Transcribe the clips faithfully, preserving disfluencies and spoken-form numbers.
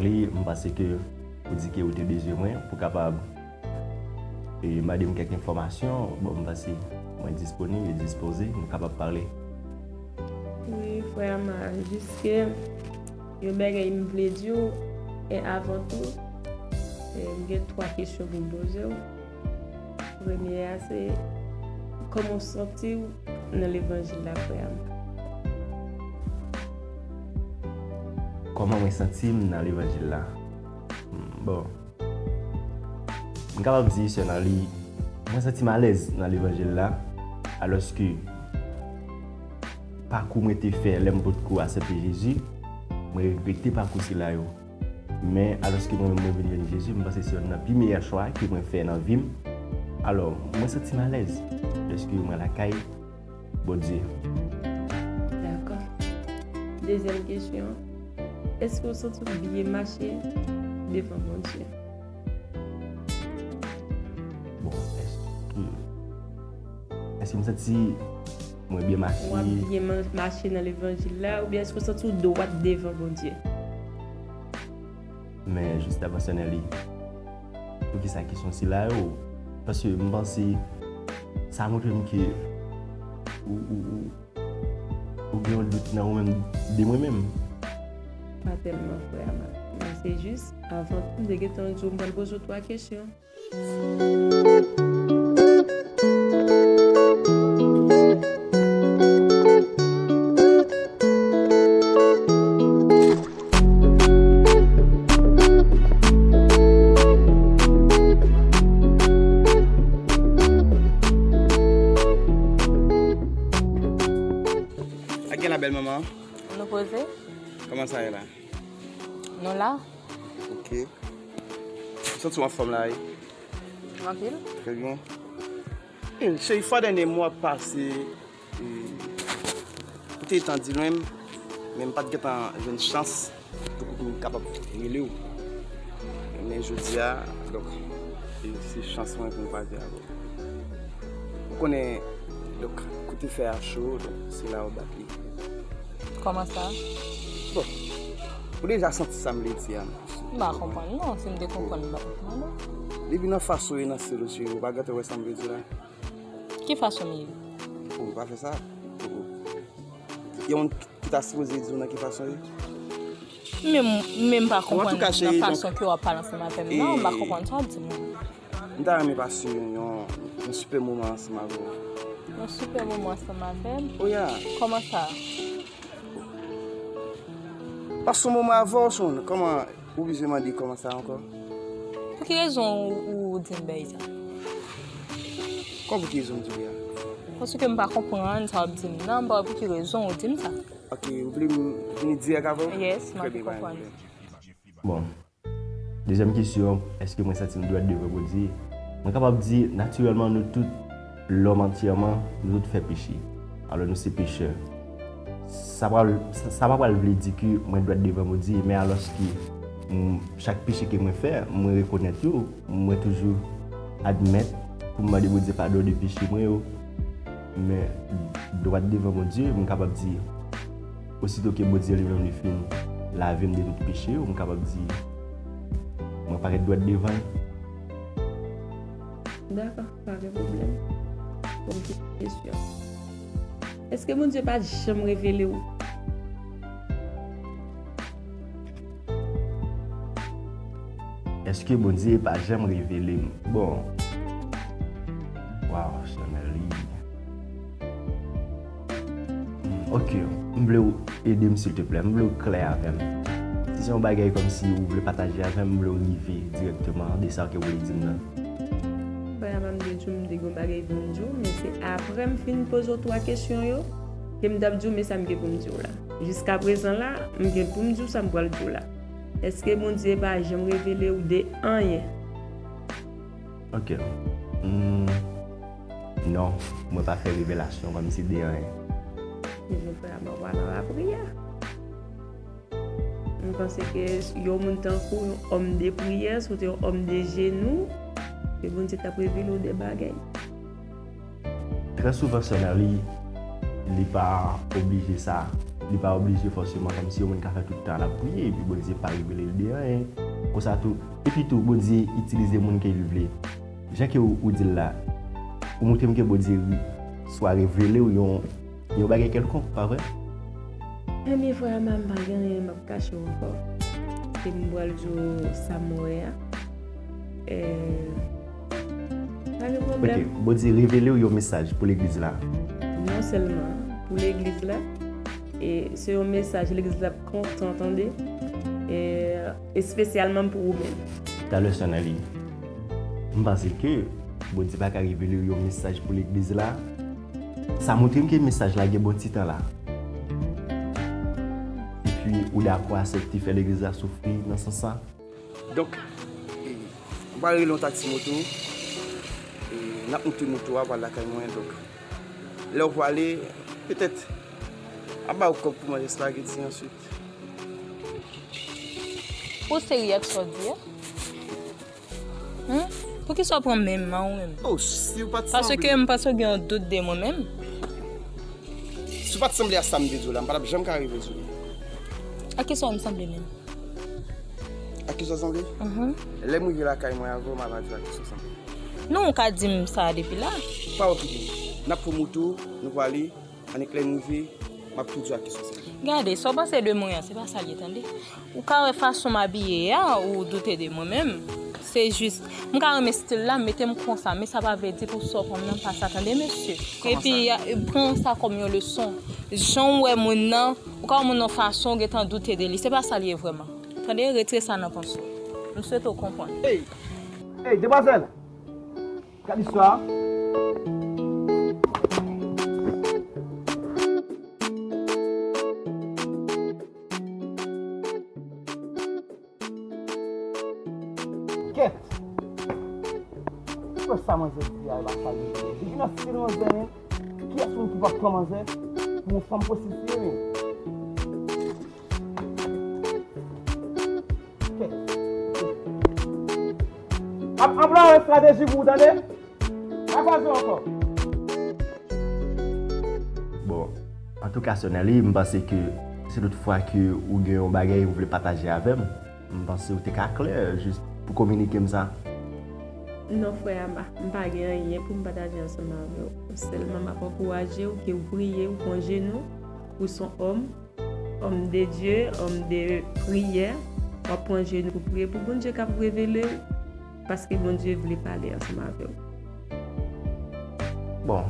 Li, m panse ke ou di ke ou te bezwen mwen pou kapab e mande m kèk enfòmasyon. Bon, m panse mwen disponib e dispoze, nou kapab pale. Wi, frè Amar, jis ke yon bagay m vle di w, e avan tou, e m gen twa kesyon pou m poze w. Premye a se, kòman w santi w nan levanjil la, frè Amar? Kòman mwen santi m nan levanjil la? Hmm, bon. M kapab di sè Nali, mwen santi m alèz nan levanjil la, alòske pakou mwen te fè lè m potko aksepte Jezi, mwen regrete pakou sila yo. Men, alòske mwen menm mwen vin jwenn Jezi, m panse se yonn nan pi meyè chwa ke mwen fè nan vi m. Alò, mwen santi m alèz lèske mwen lakay Bondye. Dakò. Dezyèm kesyon. Èske w santi w byen mache devan Bondye? Bon, èske, èske m santi mwen byen mache? W ap byen ma- mache nan levanjil la, oubyen èske w santi w dwat devan Bondye? Men, jis avan sè Nali, poukisa kesyon sila yo? Paske m panse sa montre m ke ou, ou, ou, ou gen yon dout nan ou menm, de mwen menm. Pa tèlman, frè Amar. Men se jis, avan tou, m te gentan di w m pral poze w twa kesyon. Ak gen la bèl manman. Nou poze? Kòman sa ye la? Nou la. Ok. Ou santi w anfòm la, wi? Trankil. Trè byen. Cheri, fwa dènye m w ap pase, e, ou te gentan di mwen, men m pa t gentan jwenn chans pou m kapab rele w. Men jodi a, donk, e, se chans mwen pou m kwaze avè w. Ou konnen, donk, kote fè a cho, donk, se la w bat li. Kòman sa? Bon, ou deja santi sa m vle di a, non? M pa konprann, non. Si m te konprann, m pa t ap mande w. Depi nan fason w ye nan stil ou, cheri, ou pa gentan wè sa m vle di la? Ki fason m ye? Ou pa fè sa. Gen moun ki ta sipoze di w nan ki fason w ye. Men, men m pa konprann nan fason ke w ap pale ansanm avè m nan, m pa konprann sa w ap di m nan. M ta renmen pase yon, yon, yon sipè moman ansanm avè w. Yon sipè moman ansanm avè m? Oh yeah. Kòman sa? Pase yon moman avè w, Son. Kòman, ou bezwen mande kòman sa ankò? Pou ki rezon ou, ou di m bagay sa? Kòman pou ki rezon m di w li a? Paske m pa konprann sa w ap di m nan, m pa wè pou ki rezon ou di m sa. Ok, ou vle m vini dirèk avè w? Yes, m anvi konprann. Bon. Dezyèm kesyon, èske mwen santi m dwat devan Bondye? Mwen kapab di, natirèlman, nou tout, lòm antyèman, nou tout fè peche. Alò, nou se pechè. Sa pral, sa, sa pa pral vle di ke mwen dwat devan Bondye, men alòske, m, chak peche ke mwen fè, mwen rekonèt yo, mwen toujou admèt pou m mande Bondye padon de peche mwen yo. Men, dwat devan Bondye, m kapab di, osito ke Bondye li menm li fin lave m de tout peche yo, m kapab di, mwen parèt dwat devan l. Dakò, pa gen pwoblèm. Bon, kesyon. Èske Bondye pa janm revele w? Èske Bondye pa janm revele m? Bon. Waw, Chanèl li. Hmm, ok, m vle w ede m silteplè, m vle w klè avè m. Si se yon bagay kòmsi ou vle pataje avè m, m vle w rive dirèkteman de sa ke w vle di m nan. Frè Amar, m te di w m te gen yon bagay pou m di w, men se apre m fin poze w twa kesyon yo, ke m t ap di w men sa m gen pou m di w la. Jiskaprezan la, m gen pou m di w sa m pral di w la. Èske Bondye pa janm revele w de anyen? Ok. Hmm, non, mwen pa fè revelasyon kòmsi de anyen. Ebyen, frè Amar, w pa nan lapriyè. M panse ke yon moun tankou w, yon òm de priyè, si w te yon òm de jenou, ke Bondye t ap revele w de bagay. Trè souvan, sè Merly, li pa oblije sa. Li pa oblije fòseman kòmsi yon moun ka fè tout tan l ap priye, epi Bondye pa revele l de anyen. Konsa tou, epi tou, Bondye itilize moun ke li vle. Jan ke ou, ou di l la, ou montre m ke Bondye ri-, swa revele w yon, yon bagay kèlkonk, pa vre? Ebyen, frè Ama, m pa gen anyen m ap kache w ankò. E m pral di w sa m wè a. E, pa gen pwoblèm. Ok, Bondye revele w yon mesaj pou legliz la. Non sèlman pou legliz la, e se yon mesaj legliz la ap kontan tande, e espesyalman pou ou menm. Talè sè Nali, m panse ke Bondye pa ka revele w yon mesaj pou legliz la. Sa montre m ke mesaj la gen bon ti tan la. Epi ou dakò aksepte fè legliz la soufri nan sans sa? Donk, e, m pral rele yon taksi moto. E, n ap moute moto a, pral lakay mwen. Donk, lè w prale, petèt, ap ba w kòb pou manje espageti answit. Ou serye ak sa w di a? Hum? Poukisa w pran menm man ou menm? Oh, si w pa t sanble. Paske m panse w gen yon dout de mwen menm. Si w pa t sanble a sa m te di w la, m pa t ap janm ka rive sou li. A kisa w sanble menm? A kisa w sanble? Mhm. Lè m rive lakay mwen avè w, m a va di w a kisa w sanble. Non, ou ka di m sa depi la. Pa okipe m. N ap pran moto, nou prale. Annik lè m rive, m ap tou di w a kisa w sanble. Gade, sa w panse de mwen an, se pa sa l ye, tande. Ou ka wè fason m abiye a, ou doute de mwen menm. Se jis, m ka renmen stil la, mete m konsa, men sa pa vle di pou sa w pran m nan pa sa, tande, mesye. Kòman sa? Epi, a, pran sa kòm yon leson. Jan w wè moun nan, ou ka wè moun nan fason w gentan doute de li, se pa sa l ye vrèman. Tande, retire sa nan panse w. M swete w konprann. Ey! Ey, demwazèl! Gad istwa a. Kèt! Ou kwè sa manzè di a, e pa sa l ye vre? Depi nan stil manzè, men, kiyès moun ki p ap pran manzè pou yon fanm pwostitiye, men? Ap anplwaye estrateji pou w, tande? Pa kwaze ankò. Bon, antouka, Sè Nali, m panse ke si tout fwa ke ou gen yon bagay ou vle pataje avè m, m panse ou te ka klè, jis pou kominike m sa. Non, frè Ama, m pa gen anyen pou m pataje ansanm avè w. Sèlman, m ap ankouraje w ke w priye, w pran jenou, ou se yon òm, homme de Dieu, homme de prière, w ap pran jenou pou priye pou Bondye k ap revele w, paske Bondye vle pale ansanm avè w. Bon,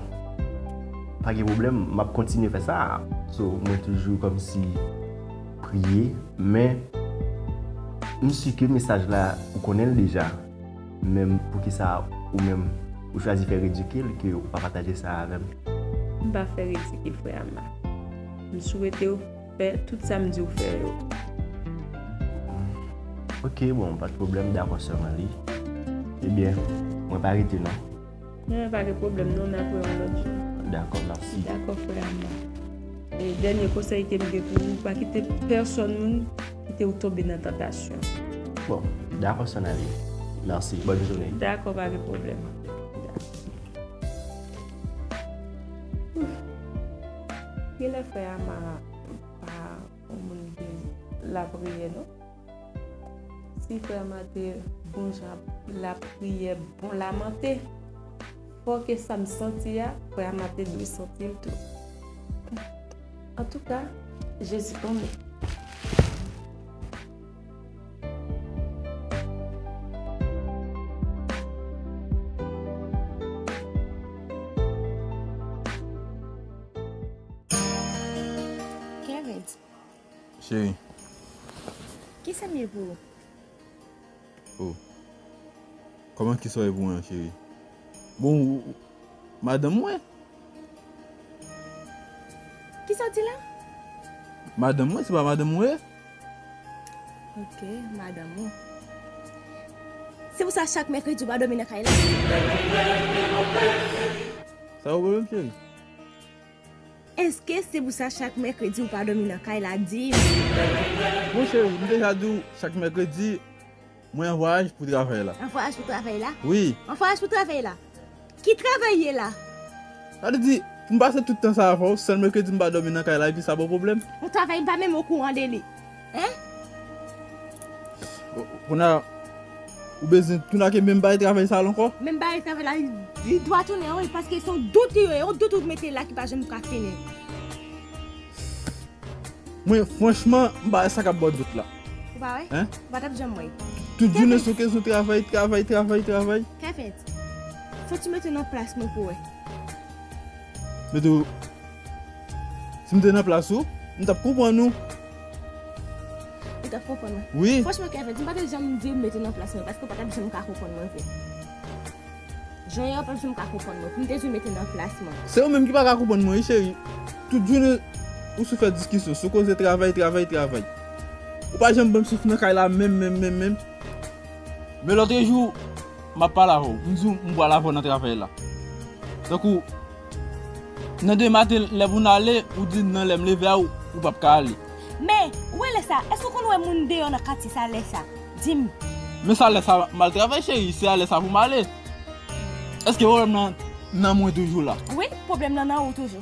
pa gen pwoblèm, m ap kontinye fè sa. So, mwen toujou kòmsi priye, men m si ke mesaj la, ou konnen l deja. Men poukisa ou menm, ou chwazi fè ridikil ke ou pa pataje sa avè m? M pa fè ridikil, frè Ama. M swete w fè tout sa m di w fè yo. Ok, bon, pa t pwoblèm, dakò sèlman li. Ebyen, mwen pa rete non. Non, pa gen pwoblèm non, n ap wè yon lòt jou. Dakò, mèsi. Dakò, frè Ama. E dènye konsèy ke m gen pou ou, pa kite pèsonn moun kite w tonbe nan tantasyon. Bon, dakò, Sè Nali. Mèsi. Bòn jounen. Dakò, pa gen pwoblèm. Genlè frè Ama pa yon moun ki lapriyè, non? Si frè Ama te bon jan ap lapriyè, bon lamante, fò ke sa m santi a, frè Ama te dwe santi l tou. Antouka, Jezi konnen. Kevin. Cheri. Kisa m ye pou ou? Oh. Kòman kisa w ye pou mwen, cheri? Bon, ou, ou, madanm mwen. Kisa w di la? Madanm mwen, se pa madanm mwen ye? Ok, madanm ou. Se pou sa chak mèkredi ou pa dòmi nan kay la? Sa yon pwoblèm, cheri? Èske se pou sa chak mèkredi ou pa dòmi nan kay la, di m? Bon, cheri, m deja di w, chak mèkredi, mwen an vwayaj pou travay la. An vwayaj pou travay la? Wi. An vwayaj pou travay la? Ki travay ye la? Sa vle di, Pou m pase tout tan sa avè w, sèl mèkredi m pa dòmi nan kay la, epi sa ba w pwoblèm? Yon travay m pa menm okouran de li. Hein? Kounye a, ou bezwen tounen ak menm bagay travay sa la ankò? Menm bagay travay la, li, li dwa tounen, wi, paske se yon dout li ye, yon dout ou mete la ki pa janm ka fini. Mwen, franchman, m pa wè sa k ap ba w dout la. Ou pa wè? Hein? Ou pa t ap janm wè. Tout jounen se kesyon travay, travay, travay, travay. Kèfèt, fò w mete nan plas mwen pou wè. Mete w, si m te nan plas ou, m t ap konprann ou. Ou t ap konprann mwen? Wi. Franchman, Kèfèt, m pa t janm di w mete nan plas mwen, paske w pa t ap janm ka konprann mwen vre. Jan yo pa janm ka konprann mwen. Pou m te di w mete nan plas mwen. Se ou menm ki pa ka konprann mwen, wi, cheri. Tout jounen, ou sou fè diskisyon, sou koze travay, travay, travay. Ou pa janm ban m souf nan kay la, menm, menm, menm, menm. Men lòt jou, m ap pale avè w. M di w, m pral avè w nan travay la. Tankou, nan demen maten, lè pou n ale, ou di m nan lè m leve a, ou, ou p ap ka ale. Men, ou wè lè sa, èske w konn wè moun deyò nan katye sa lè sa? Di m. Men sa lè sa m al travay, cheri, se a lè sa pou m ale. Èske pwoblèm nan nan mwen toujou la? Wi, pwoblèm nan nan ou toujou.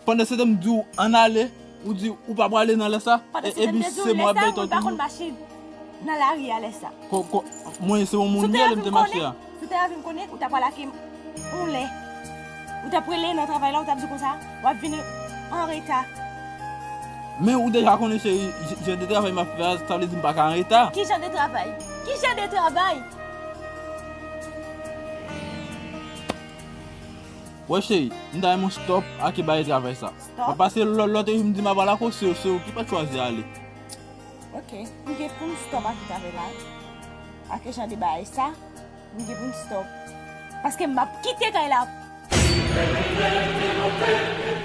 Pandan se tan m di w ann ale, ou di ou pa prale nan lè sa, e, epi se mwen ap bay tò toujou. Nan lari a lè sa. Ko, ko, mwen se yon moun m ye, lè m te mache a. Si w te vin konnen, ou ta pral lage m yon lè. Ou t ap rele nan travay la, ou t ap di konsa, w ap vini an reta. Men ou deja konnen, cheri, j-, jan de travay m ap fè a, sa vle di m pa ka an reta. Ki jan de travay? Ki jan de travay? Wè, cheri, m ta renmen w stop ak bagay travay sa. Stop? Paske lò-, lòt jou m di m ap al ankò, se, se ou ki pa t chwazi ale. Ok, m gen pou m stop ak travay la. Ak jan de bagay sa, m gen pou m stop. Paske m ap kite kay la.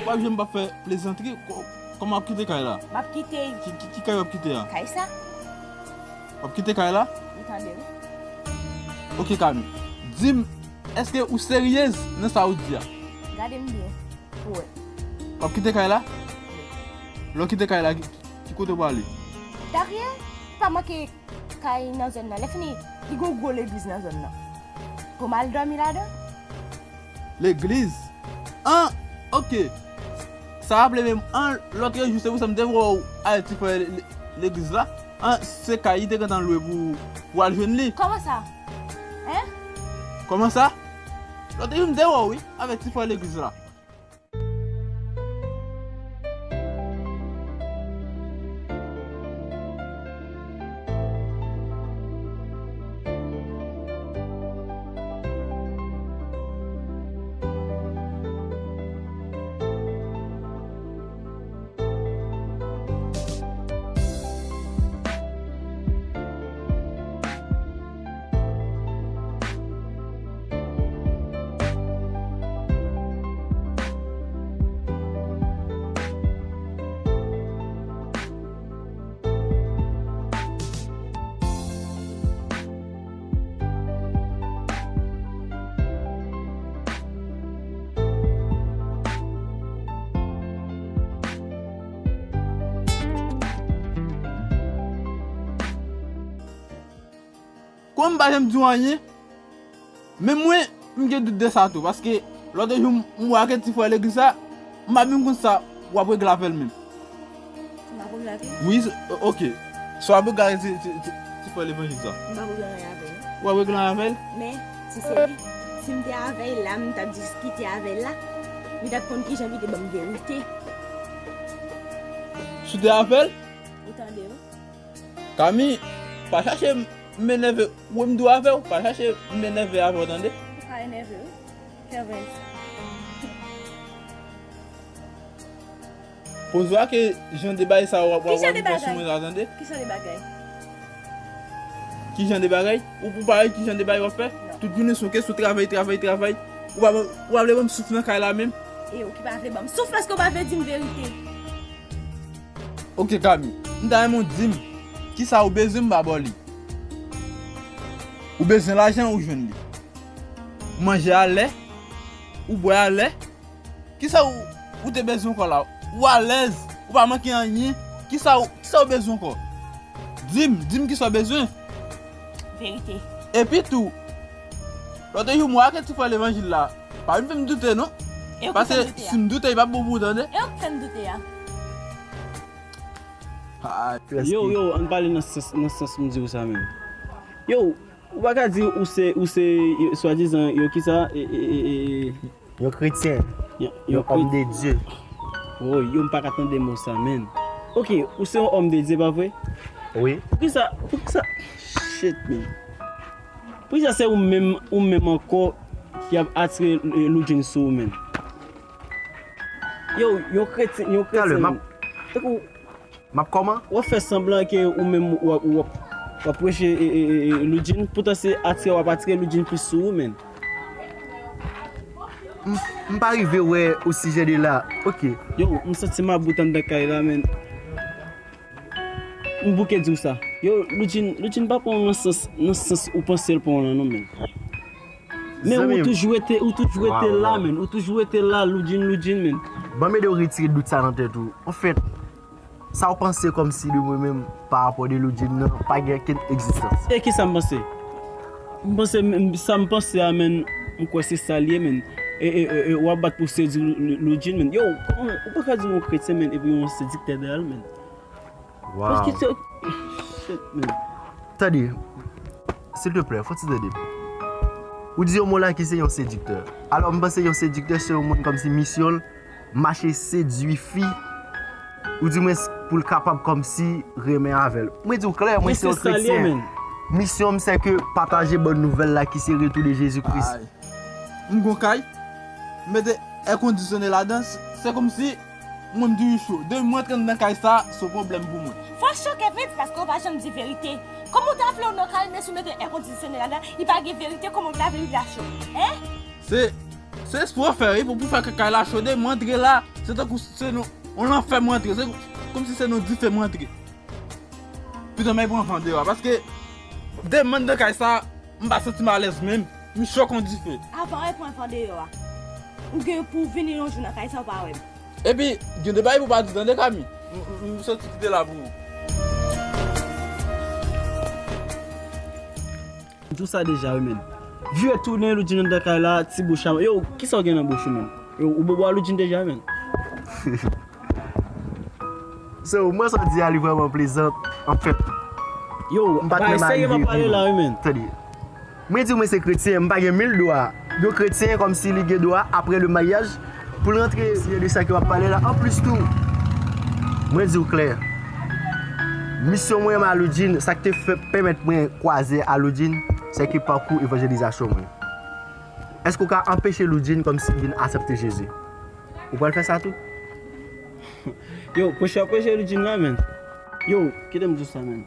W ap jwenn m pa fè plezantri, kò-, kòman w ap kite kay la? M ap kite. Ki, ki, ki kay w ap kite a? Kay sa. W ap kite kay la? Ou tande, wi. Ok, Kami. Di m, èske ou seryez nan sa ou di a? Gade m byen, pou wè. W ap kite kay la? Lè w kite kay la, ki, ki kote w prale? Daryè, pa manke kay nan zòn nan. Lè fini, li gon gwo legliz nan zòn nan. Pou m al dòmi ladan? Legliz? An, ok. Sa raple menm, an, lòt jou, se pou sa m te wè w al ti frè le-, le-, legliz la. An, se kay li te gentan lwe pou, pou al jwenn li. Kòman sa? Hein? Kòman sa? Lòt jou, m te wè w, wi, avèk ti frè legliz la. Kòm m pa janm di w anyen, men mwen, m gen dout de sa tou, paske lòt jou, m wè ak ti frè legliz la, m pa menm konn sa w ap regle avè l menm. M ap regle avè l? Wi, se, ok. Sa w ap regle ti, ti, ti, ti frè levanjil sa? M p ap regle anyen avè l. W ap regle anyen avè l? Men, si se li, si m te avè l la, m t ap diskite avè l la, m t ap konn kijan pou li te ban m verite. Si w te avè l? Ou tande, wi. Kami, pa chache m enève. Wi, m dwe avè w, pa chache m enève avè w, tande? Ou pa enève, wi. Fè vrè sa. Poze w ak jan de bagay sa w ap, w ap, w ap fè sou mwen la, tande? Ki jan de bagay? Ki jan de bagay? Ou, ou pa wè ki jan de bagay w ap fè? Non. Tout jounen se yon kesyon travay, travay, travay. Ou pa, ou pa vle ban m souf nan kay la menm? E ou ki pa vle ban m souf paske ou pa vle di m verite. Ok, Kami, m ta renmen w di m kisa ou bezwen m pa ba w li. Ou bezwen lajan, ou jwenn li. Ou manje alè, ou bwè alè. Kisa ou, ou te bezwen ankò la? Ou alèz, ou pa manke anyen. Kisa ou, kisa ou bezwen ankò? Di m, di m kisa ou bezwen. Verite. Epi tou, lòt jou m wè ak ti frè levanjil la, pa vin fè m doute non. E ou ki fè m doute a. Paske si m doute, li p ap bon pou ou, tande? E ou ki fè m doute a. Yo, yo, ann pale nan sans, nan sans m di w sa menm. Yo, ou pa ka di ou se, ou se, yo, swadizan, yo kisa, e, e, e, e, Yon kretyen. Yon, yon, yon homme de Dieu. Oh, yo, m pa ka tande mo sa, menn. Ok, ou se yon homme de Dieu, pa vre? Wi. Poukisa, poukisa, shit, man. Poukisa se ou menm, ou menm ankò ki ap atire, eh, Loudjine sou ou, menn? Yo, yon kretyen, yon kretyen. Talè, m ap, tankou, m ap kòman? W ap fè sanblan ke ou menm w ap, w ap, w ap preche, e, e, e, e, Loudjine, poutan se atire w ap atire Loudjine plis sou ou, menn. M, m pa rive wè o sijè de la. Ok. Yo, m santi m about anndan kay la, menn. M bouke di w sa. Yo, Loudjine, Loudjine pa pran w nan sans, nan sans ou panse l pran w lan non, menn. Men ou toujou rete, ou toujou rete la, menn. Ou toujou rete la, Loudjine, Loudjine, menn. Ban m ede w retire dout sa nan tèt ou. Anfèt, sa w panse kòmsi de mwen menm, pa rapò de Loudjine nan, pa gen okenn egzistans. E kisa m panse? M panse, m, sa m panse a, menn, m kwè se sa l ye, menn. E, e, e, e, w ap bat pou sedui Lou-, Lou-, Loudjine, menn. Yo, kòman, ou pa ka di yon kretyen, menn, epi yon sediktè dèyè l, menn. Wow. Paske se, shit, man. Tande, silteplè, fò ti tande. Ou di yon mo la ki se yon sediktè. Alò, m panse yon sediktè se yon moun kòmsi misyon l, mache sedui fi, ou di mwens pou l kapab kòmsi renmen avè l. Mwen di w klè, mwen se yon kretyen. Misyon m se ke pataje bòn nouvèl la ki se retou de Jezi Kris. M gon kay, m mete èkondisyone ladan, se, se kòmsi mwen m toujou cho. Depi mwen rantre anndan kay sa, se yon pwoblèm pou mwen. Fò w choke vit paske w pa janm di verite. Kòman w ta vle w nan kay, men si w mete èkondisyone ladan, li pa gen verite, kòman w ta vle li la cho? Hein? Se, se espre w fè, wi, pou, pou fè kay la cho. Depi mwen rantre la, se tankou se nan yon lanfè mwen rantre. Se kòmsi se nan yon dife mwen rantre. Pito m al pran van deyò a, paske depi m anndan kay sa, m pa santi m alèz menm, m cho kon dife. Avan w al pran van deyò a, ou gen pou w vini yon jou nan kay sa, ou pa wè m. Epi, gen de bagay pou w pa di, tande, Kami. M, m, m soti kite la pou ou. M di w sa deja, wi, menn. Vire tounen, Loudjine anndan kay la, ti bouch a. Yo, kisa w gen nan bouch ou, menn? Yo, ou bwè Loudjine deja, menn. So, mwen sa w di a, li vrèman plezant, anfèt. Yo, m pa t menm arive vini. Tande. Mwen di w mwen se kretyen, m pa gen mil dwa. Yon kretyen kòmsi li gen dwa, apre le maryaj, pou l rantre sijè de sa ke w ap pale la. Anplis tou, mwen di w klè, misyon mwen a Loudjine, sa k te fè pèmèt mwen kwaze a Loudjine, se ke pakou evanjelizasyon mwen. Èske w ka anpeche Loudjine kòmsi vin aksepte Jezi? Ou pral fè sa tou? Yo, preche w ap preche Loudjine la, menn. Yo, kite m di w sa, menn.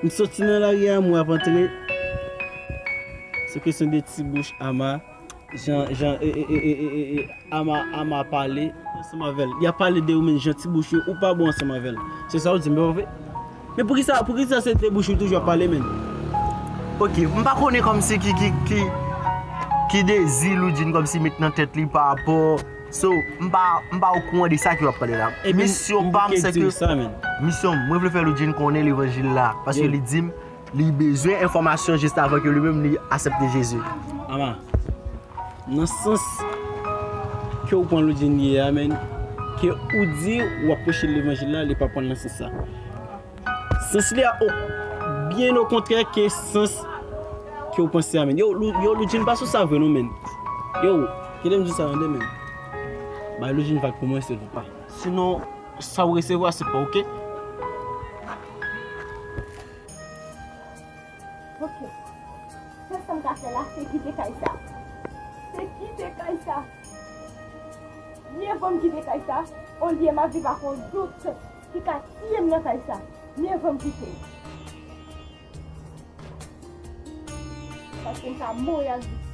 M soti nan lari a, m wè ap antre. Se kesyon de ti bouch ama. Jan, jan, e, e, Ama, Ama pale ansanm avè l. Y ap pale de ou, men jan ti bouch yo, ou pa bon ansanm avè l. Se sa w di m, pa vre? Men poukisa, poukisa se de bouch ou toujou ap pale, menn? Ok, m pa konnen kòmsi ki, ki, ki, ki dezi Loudjine kòmsi met nan tèt li pa rapò. So, m pa, m pa okouran de sa ke w ap pale la. Misyon pa m, se ke, misyon m, mwen vle fè Loudjine konnen levanjil la. Paske li di m, li bezwen enfòmasyon jis avan ke li menm li aksepte Jezi. Ama, nan sans ke w pran Loudjine ye a, menn, ke ou di w ap preche levanjil la, li pa pran l nan sans sa. Sans li a, o, byen okontrè ke sans ke w panse a, men. Yo, Lou-, yo, Loudjine pa sou sa vre, non, men. Yo, kite m di sa, tande, men. Bay Loudjine vag pou mwen, silvouplè. Sinon, sa w resevwa, se pa oke. Ok. Sèl sa m ka fè la, se kite kay sa. Se kite kay sa. Mye vo m kite kay sa, olye m ap viv ak yon dout ki ka tiye m nan kay sa. Mye vo m kite. Paske m ka mouri ak dout.